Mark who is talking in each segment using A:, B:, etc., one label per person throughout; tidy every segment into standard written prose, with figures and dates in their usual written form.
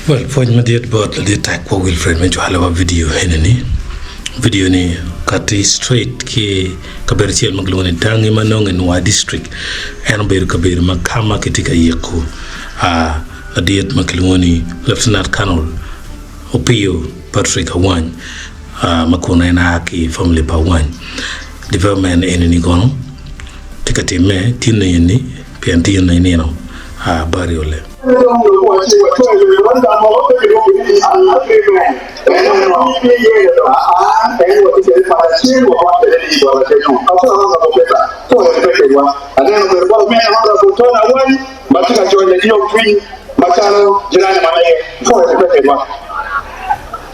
A: Well, pwony madit bot ladit Takwa Wilfred me cwalo wa video eni ni. Video ni kati straight ki kabedo acel ma kilwongo ni Dangi ma nonge i Nwa district. En obedo kabedo ma ka ma kitye ka yiko ladit ma kilwongo ni Lieutenant Colonel Opiyo Patrick Awany ma kun en a ki i family pa Awany. Development eni ni kono tye ka timme tin eni pien tin aye nino burial-le.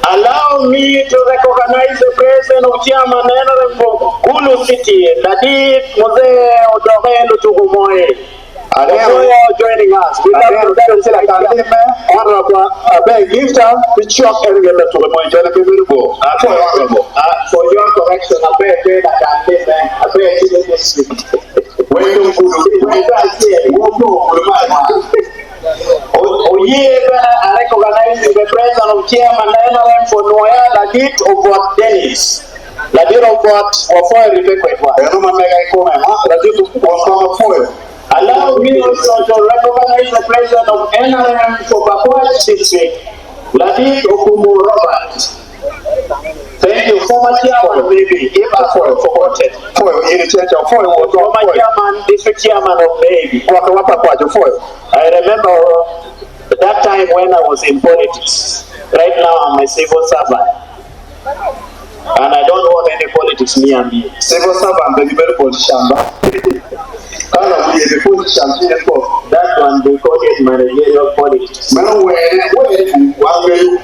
B: Allow me to recognize the presence of Chairman NRM for Gulu City, Ladit Muzee Odoke Lutuku Moi. Aneno joining us. We love you.
C: Honorable Abe Gifter pi cok en nge latuke mo jone pe bedo bor. Honorable.
B: For your correction, Abe pe lakan limme, Abe tye me district.
C: Weng dong gudo weng wo poko gudo ma i
B: Oye bene a recognize the presence of Chairman NRM for Nwoya Ladit Obwot Dennis. Ladit Obwot wapwoyo ribbe kwedwa.
C: Eno ma mega i kome ma ladit Obwot ma wapwoyo.
B: Allow me also to recognize the presence of NRM for Pakwach District, Ladit Okumu Robert. Thank you, former chairman maybe, if I forgotten.
C: Pwoyo in icen ca opwoyo wot wa
B: Former
C: pwoyo.
B: chairman, district chairman of maybe.
C: Gwokke wa Pakwach opwoyo.
B: I remember that time when I was in politics. Right now I'm a civil servant. And I don't want any politics near me.
C: Civil servant be gibedo politician ba? Ka lawiye be politician ci en ko.
B: That one they call it managerial politics.
C: Meno wene, wene ku wan ngeyo.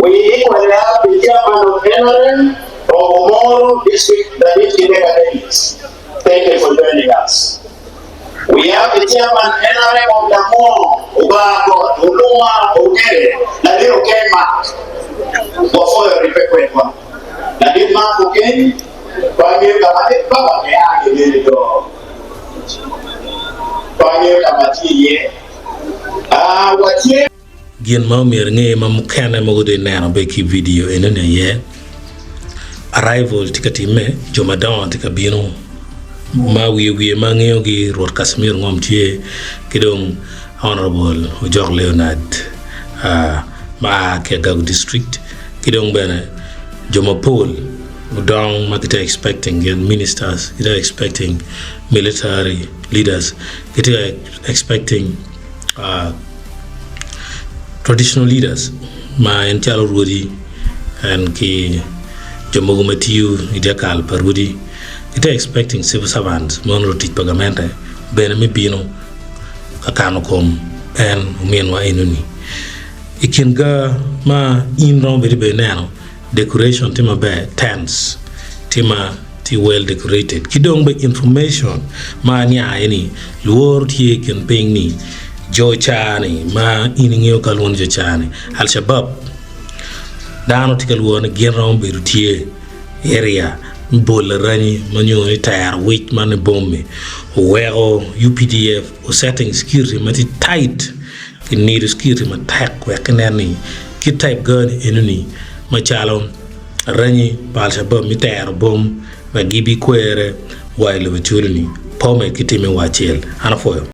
B: We equally have the chairman of NRM of Omoro District David Kidega Dennis. Thank you for joining us. We have the chairman NRM of Lamwo, Obagot, Oluma, Okere, Ladit Okeny Mark. Wapwoyo ribbe kwedwa. Ladit Mark Okeny, pe angeyo ka ma baba ne a ki bene do. Pe angeyo ka ma tye iye. Ah, watye.
A: Gin ma omyero inge ma mukene mogo dong ineno bene ki i vidio enoni aye, Arrival tye ka timme, jo madongo tye ka bino ma wiye wiye ma angeyogi Rwot Casimir Ngom tye ki dong Honourable Ojok Leonard ma a ki Agago District ki dong bene jo mapol odong ma gitye expecting gin ministers, gitye expecting military leaders, gitye expecting Traditional leaders ma en calo rwodi and ki jo mogo ma tiyo i dyekal pa rwodi gitye expecting civil servants ma onongo lutic pa gamente bene me bino ka kano kom en ominwa enoni. I kin ga ma in romo bedo bene ineno Decoration tye maber, tents tye ma tye well decorated ki dong bene information ma aniang aye ni lworo tye i kin piny ni jo ca ni ma in ingeyo ka lwongo ni jo ca ni Alshabab dano tye ka lworo ni gin romo bedo tye i area me bolo aranyi ma nyo ni tero wic man ni bom mi oweko UPDF o setting security ma tye tight Kinido security matek wek kinen ni kit type gani enoni macalo ranyi pa Alshabab me tero bom wek gibi kwere wa i lobo Acholi ni pome ki time wa acel. An apwoyo.